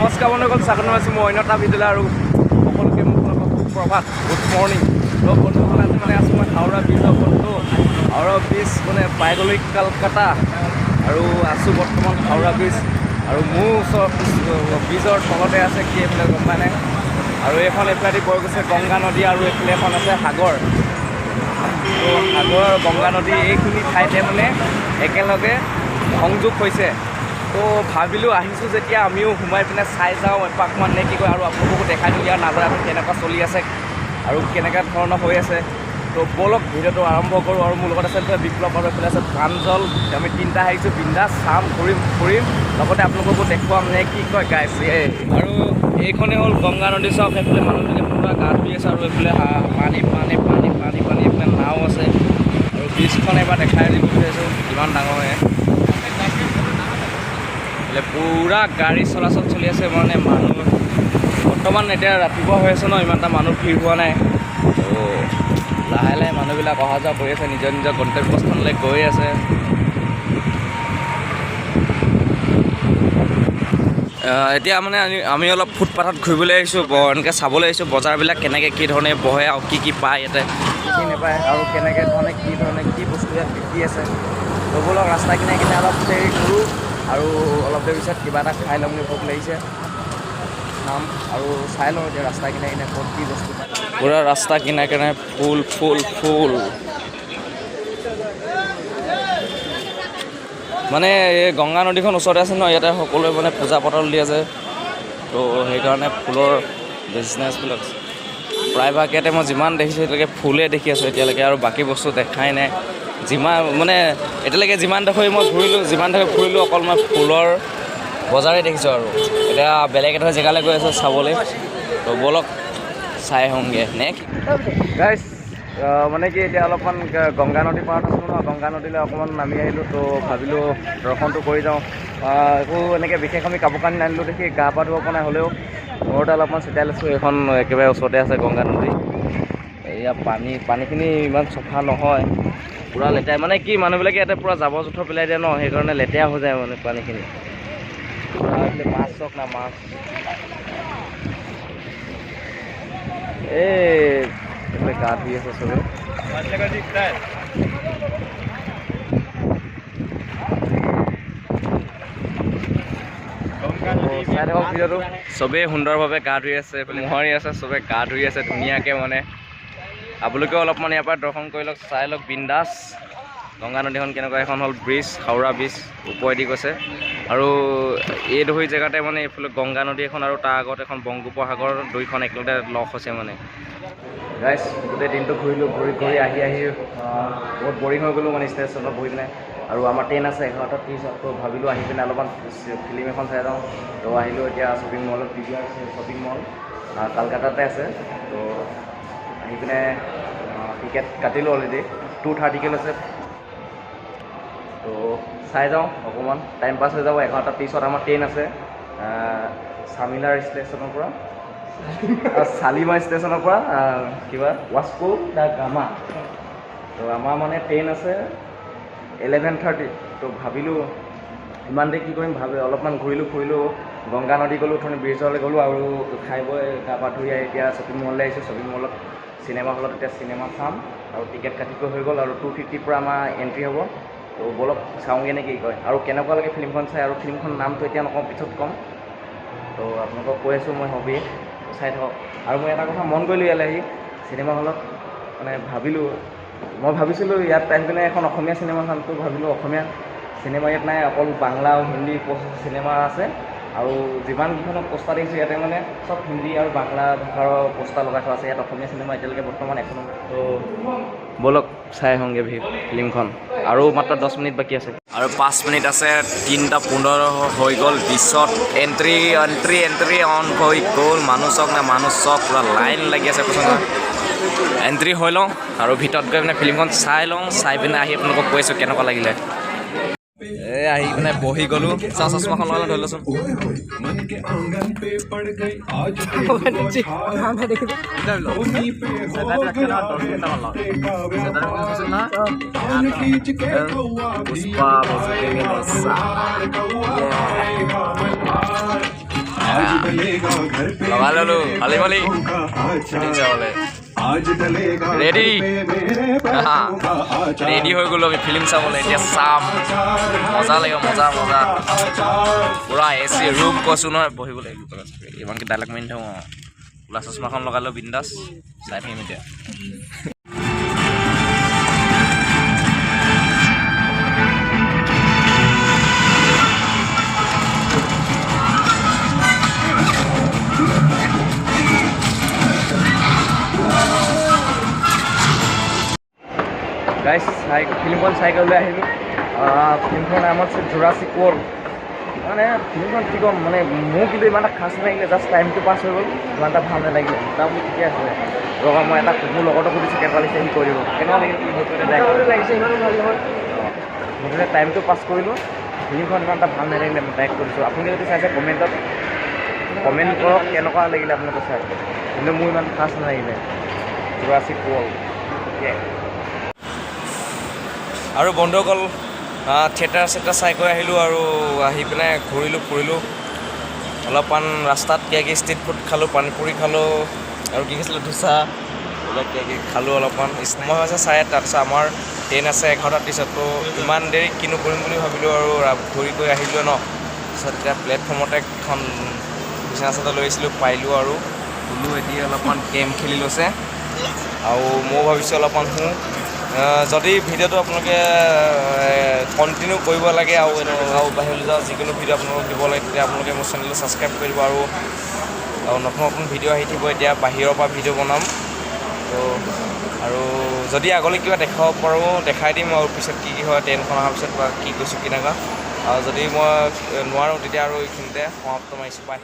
নমস্কাৰ বন্ধুসকল, স্বাগতম জনাইছোঁ মই অন্য এটা ভিডিঅ'লৈ আৰু সকলোকে মোৰ ফালৰ পৰা সুপ্ৰভাত, গুড মৰ্ণিং। তো বন্ধুসকল, আজি মানে আছোঁ মই হাওৰা ব্ৰিজৰ। বন্ধু, হাওৰা ব্ৰিজ মানে পাই গ'লো কলকাতা আৰু আছোঁ বৰ্তমান হাওৰা ব্ৰিজ আৰু মোৰ ওচৰত ব্ৰিজৰ তলতে আছে কি এইফালে, গম পাই নাই? আৰু এইখন এইফালেদি বৈ গৈছে গংগা নদী আৰু এইফালে এখন আছে সাগৰ। তো সাগৰ আৰু গংগা নদী এইখিনি ঠাইতে মানে একেলগে সংযোগ হৈছে। তো ভাবিলোঁ, আহিছোঁ যেতিয়া আমিও সোমাই পিনে চাই যাওঁ এপাকমান নে কি কয়? আৰু আপোনালোককো দেখাই দিওঁ ইয়াৰ নাজাৰাটো কেনেকুৱা চলি আছে আৰু কেনেকুৱা ধৰণৰ হৈ আছে। তো ব'লক, ভিডিঅ'টো আৰম্ভ কৰোঁ। আৰু মোৰ লগত আছে এইফালে বিপ্লৱ আৰু এইফালে আছে প্ৰাঞ্জল। আমি তিনিটা আহিছোঁ, বিন্দাছ চাম, ঘূৰিম ফুৰিম, লগতে আপোনালোককো দেখুৱাম নে কি কয় গাইছ? আৰু এইখনেই হ'ল গংগা নদী। চাওক, সেইফালে মানুহবিলাকে পূৰা গা ধুই আছে আৰু এইফালে পানী পানী পানী পানী পানী। এইফালে নাও আছে আৰু ব্ৰিজখন এবাৰ দেখাই দিব বিচাৰিছোঁ কিমান ডাঙৰ হয়। এইফালে পূৰা গাড়ী চলাচল চলি আছে। মানে মানুহ বৰ্তমান এতিয়া ৰাতিপুৱা হৈ আছে ন, ইমান এটা মানুহ ভিৰ হোৱা নাই। তো লাহে লাহে মানুহবিলাক অহা যোৱা কৰি আছে, নিজৰ নিজৰ গন্তব্যস্থানলৈ গৈ আছে। এতিয়া মানে আমি অলপ ফুটপাথত ঘূৰিবলৈ আহিছোঁ, এনেকৈ চাবলৈ আহিছোঁ বজাৰবিলাক কেনেকৈ কি ধৰণে বহে আৰু কি কি পায় ইয়াতে, কি কি নাপায় আৰু কেনেকৈ ধৰণে কি ধৰণে কি বস্তু ইয়াত বিক্ৰী আছে। তো ব'লক, ৰাস্তা কিনাৰে কিনাৰে অলপ দেৰি ঘূৰোঁ আৰু অলপ দেৰি পিছত কিবা এটা খাই ল'মগৈ, ভোক লাগিছে। খাম আৰু চাই লওঁ এতিয়া ৰাস্তা কিনাৰে কিনাৰে ক'ত কি বস্তু পায়। পূৰা ৰাস্তা কিনাৰে কিনাৰে ফুল ফুল ফুল। মানে এই গংগা নদীখন ওচৰতে আছে ন, ইয়াতে সকলোৱে মানে পূজা পাতল দি আছে। তো সেইকাৰণে ফুলৰ বিজনেছবিলাক প্ৰায়ভাগ ইয়াতে মই যিমান দেখিছোঁ এতিয়ালৈকে ফুলেই দেখি আছোঁ এতিয়ালৈকে আৰু বাকী বস্তু দেখাই নাই। যিমান মানে এতিয়ালৈকে যিমান ডোখৰি মই ঘূৰিলোঁ, যিমান ডোখৰি ফুৰিলোঁ, অকল মই ফুলৰ বজাৰেই দেখিছোঁ। আৰু এতিয়া বেলেগ এটা জেগালৈ গৈ আছোঁ চাবলৈ। তো ব'লক, চাই আহোঁগৈ নে গাইছ? মানে কি, এতিয়া অলপমান গংগা নদী পাৰত আছিলোঁ ন, গংগা নদীলৈ অকণমান নামি আহিলোঁ। তো ভাবিলোঁ দৰ্শনটো কৰি যাওঁ। একো এনেকৈ বিশেষ আমি কাপোৰ কানি নানিলোঁ দেখি গা পা ধুব পৰা নাই, হ'লেও ঘৰতে অলপমান ছটিয়াই লৈছোঁ। এইখন একেবাৰে ওচৰতে আছে গংগা নদী। এয়া পানী, পানীখিনি ইমান চফা নহয়, পূৰা লেতেৰা। মানে কি, মানুহবিলাকে ইয়াতে পূৰা জাবৰ জোঁথৰ পেলাই দিয়ে ন, সেইকাৰণে লেতেৰা হৈ যায় মানে পানীখিনি পূৰা। এইফালে মাছ চাওক না, মাছ। এই এইফালে গা ধুই আছে চবে। চাই থাকক ভিডিঅ'টো। চবেই সুন্দৰভাৱে গা ধুই আছে, এইফালে মোহাৰি আছে, চবে গা ধুই আছে ধুনীয়াকৈ। মানে আপোনালোকেও অলপমান ইয়াৰ পৰা দৰ্শন কৰি লওক, চাই লওক বিন্দাছ গংগা নদীখন কেনেকুৱা। এখন হ'ল ব্ৰিজ, হাওৰা ব্ৰিজ ওপৰেদি গৈছে আৰু এই ডোখৰি জেগাতে মানে এইফালে গংগা নদী এখন আৰু তাৰ আগত এখন বংগোপসাগৰ, দুইখন একেলগতে লগ হৈছে। মানে গাইছ, গোটেই দিনটো ঘূৰিলোঁ, ঘূৰি ঘূৰি আহি আহি বহুত বৰিং হৈ গ'লোঁ মানে ষ্টেচনত বহি পিনে। আৰু আমাৰ ট্ৰেইন আছে 11টা 30ত। তো ভাবিলোঁ আহি পিনে অলপমান ফিল্ম এখন চাই যাওঁ। তো আহিলোঁ এতিয়া শ্বপিং মলত, পিভিআৰ শ্বপিং মল কালকাতাতে আছে। তো আহি পিনে টিকেট কাটিলোঁ অলৰেডি, 230কৈ লৈছে। তো চাই যাওঁ অকণমান, টাইম পাছ হৈ যাব। 11টা 30ত আমাৰ ট্ৰেইন আছে চামিলাৰ ষ্টেচনৰ পৰা, শালিমাৰ ষ্টেচনৰ পৰা, কিবা ৱাস্কো দা গামা। তো আমাৰ মানে ট্ৰেইন আছে 11:30। তো ভাবিলোঁ ইমান দেৰি কি কৰিম, ভাবি অলপমান ঘূৰিলোঁ ফুৰিলোঁ, গংগা নদী গ'লোঁ, অথনি ব্ৰিজলৈ গ'লোঁ আৰু খাই বৈ গা পা ধুই আহি এতিয়া শ্বপিং মললৈ আহিছোঁ। শ্বপিং মলত চিনেমা হলত এতিয়া চিনেমা চাম আৰু টিকেট কাটিব হৈ গ'ল আৰু 250ৰ পৰা আমাৰ এণ্ট্ৰি হ'ব। তো ব'লক, চাওঁগৈ নে কি কয় আৰু কেনেকুৱা লাগে ফিল্মখন চাই। আৰু ফিল্মখনৰ নামটো এতিয়া নকওঁ, পিছত ক'ম। তো আপোনালোকক কৈ আছোঁ মই হবিয়ে, চাই থাকক। আৰু মই এটা কথা মন কৰিলোঁ ইয়ালৈ আহি চিনেমা হলত, মানে ভাবিলোঁ, মই ভাবিছিলোঁ ইয়াত আহি পিনে এখন অসমীয়া চিনেমা চাম। তো ভাবিলোঁ অসমীয়া চিনেমা ইয়াত নাই, অকল বাংলা আৰু হিন্দী চিনেমা আছে। আৰু যিমানকেইখনত পোষ্টাৰ দেখিছোঁ ইয়াতে, মানে চব হিন্দী আৰু বাংলা ভাষাৰ পোষ্টাৰ লগাই থোৱা আছে। ইয়াত অসমীয়া চিনেমা এতিয়ালৈকে বৰ্তমান এখনো নাই। তো ব'লক, চাই আহোঁগৈ ফিল্মখন। আৰু মাত্ৰ 10 মিনিট বাকী আছে আৰু 5 মিনিট আছে। 3টা 15 হৈ গ'ল 20ত। এণ্ট্ৰি এণ্ট্ৰি এণ্ট্ৰি অন হৈ গ'ল। মানুহ চাওক না, মানুহ চব পূৰা লাইন লাগি আছে, কৈছোঁ নহয়। এণ্ট্ৰি হৈ লওঁ আৰু ভিতৰত গৈ পিনে ফিল্মখন চাই লওঁ। চাই পিনে আহি আপোনালোকক কৈ আছোঁ কেনেকুৱা লাগিলে। এই আহি পিনে বহি গ'লোঁ। চাহ, চশমাখন লগালে ধৰি লচোন। मन के आंगन पे पड़ गई आज फिर उन्हीं पे हो गया है रिश्ते का व्यापार। टांग खींच के कौवा भी पुष्पा गाएगा, मल्हार कौवा गाएगा मल्हार। आज লগাই ল'লো হালি মালি ফিল্ম চাবলৈ। ৰেডি ৰেডি হৈ গ'লো আমি ফিল্ম চাবলৈ। এতিয়া চাম, মজা লাগিব, মজা মজা, পূৰা এ চি ৰুম কৈছোঁ নহয়, বহিব লাগিব। ইমানকৈ ডাইলগ মাৰি নাথাকোঁ। অঁ, ক'লা চশমাখন লগাই লওঁ, বিন্দাছ চাই থাকিম এতিয়া। গাইছ, চাই ফিল্মখন চাই লৈ আহিলোঁ। ফিল্মখনৰ নাম হৈছে জুৰাছিক ৱৰ্ল্ড। মানে ফিল্মখন কি ক'ম, মানে মোৰ কিন্তু ইমান এটা খাচ নালাগিলে। জাষ্ট টাইমটো পাছ হৈ গ'ল, ইমান এটা ভাল নালাগিলে। মোটামুটি ঠিকে আছে। ৰ'বা, মই এটা মোৰ লগৰটোক সুধিছোঁ কেনেকুৱা লাগিছে, সি কৈ দিব। কেনেকুৱা লাগিল? লাগিছে, ইমানো ভাল নহয়। মুঠতে টাইমটো পাছ কৰিলোঁ। ফিল্মখন ইমান এটা ভাল নালাগিলে, মই ডাইৰেক্ট কৰিছোঁ। আপোনালোকে যদি চাইছে, কমেণ্টত কমেণ্ট কৰক কেনেকুৱা লাগিলে আপোনালোকে চাই। কিন্তু মোৰ ইমান খাচ নালাগিলে জুৰাছিক ৱৰ্ল্ড। আৰু বন্ধুসকল, থিয়েটাৰ চেটাৰ চাই কৰি আহিলোঁ আৰু আহি পেলাই ঘূৰিলোঁ ফুৰিলোঁ অলপমান। ৰাস্তাত কিবা কিবি ষ্ট্ৰীট ফুড খালোঁ, পানীপুৰি খালোঁ আৰু কি খাইছিলোঁ, ধোচা, এইবিলাক কিবা কিবি খালোঁ অলপমান। সময় হৈছে 8:30। তাৰপিছত আমাৰ ট্ৰেইন আছে 11টা 30ত। তো ইমান দেৰি কিনো কৰিম বুলি ভাবিলোঁ আৰু ঘূৰি কৰি আহিলোঁ ন। তাৰপিছত এতিয়া প্লেটফৰ্মতে এখন বিচনা চাদৰ লৈ আহিছিলোঁ, পাৰিলোঁ আৰু শুলোঁ। এতিয়া অলপমান গেম খেলি লৈছে আৰু ময়ো ভাবিছোঁ অলপমান শুওঁ। যদি ভিডিঅ'টো আপোনালোকে কণ্টিনিউ কৰিব লাগে আৰু আৰু বাহিৰলৈ যোৱা যিকোনো ভিডিঅ' আপোনালোকক দিব লাগে, তেতিয়া আপোনালোকে মোৰ চেনেলটো ছাবস্ক্ৰাইব কৰি দিব আৰু আৰু নতুন নতুন ভিডিঅ' আহি থাকিব। এতিয়া বাহিৰৰ পৰা ভিডিঅ' বনাম। তো আৰু যদি আগলৈ কিবা দেখুৱাব পাৰোঁ, দেখাই দিম আৰু পিছত কি কি হয়, ট্ৰেইনখন অহাৰ পিছত বা কি কৈছোঁ কেনেকুৱা। আৰু যদি মই নোৱাৰোঁ, তেতিয়া আৰু এইখিনিতে সমাপ্ত মাৰিছোঁ। বাই।